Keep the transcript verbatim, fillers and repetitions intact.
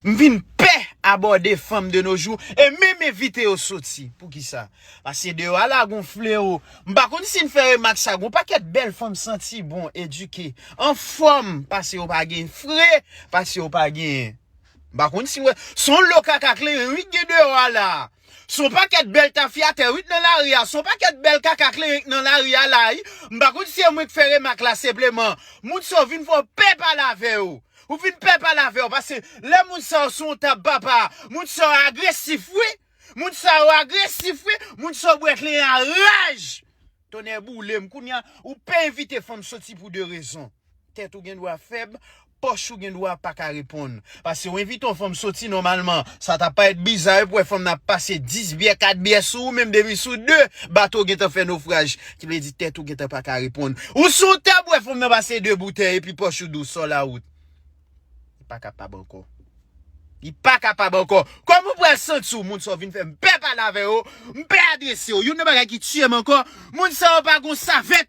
M vin pè abòde fanm de nos jours e menm envite yo soti. Poukisa? Paske deyò a la gon flewo. M pa konn si n fè remak sa, gon pakèt bèl fanm santi bon, edike, anfòm, paske yo pa gen fre, paske yo pa gen. M pa konn si w wè, se yon lo kaka kleren wi k gen deyò a la. Se yon pakèt bèl tafyatè wi k nan lari a, se yon pakèt bèl kaka kleren k nan lari a la wi. M pa konn si se mwen k fè remak la senpleman. Moun sa yo vin fè w pè pale avè yo. Ou vin pè pale avè yo, paske lè moun sa yo sou yon tab papa, moun sa yo agresif wi. Moun sa yo agresif wi. Moun sa yo bwè kleren a raj. Tonnè boule m. Kounye a, ou pè envite fanm soti pou de rezon. Tèt ou gen dwa fèb, pòch ou gen dwa pa ka reponn. Paske ou envite yon fanm soti nòmalman, sa ta parèt biza wi pou wè fanm nan ap pase dis byè, kat byè sou ou, menm depi sou de, bato gentan fè nofraj. Ki vle di tèt ou gentan pa ka reponn. Ou sou tab wè fanm nan pase de boutèy epi pòch ou dous sò la wout. Li pa kapab ankò. Li pa kapab ankò. Kòman ou pral santi w? Moun sa yo vin fè m pè pale avè yo, m pè adrese yo. Youn nan bagay ki tiye m ankò, moun sa yo pa gon savèt.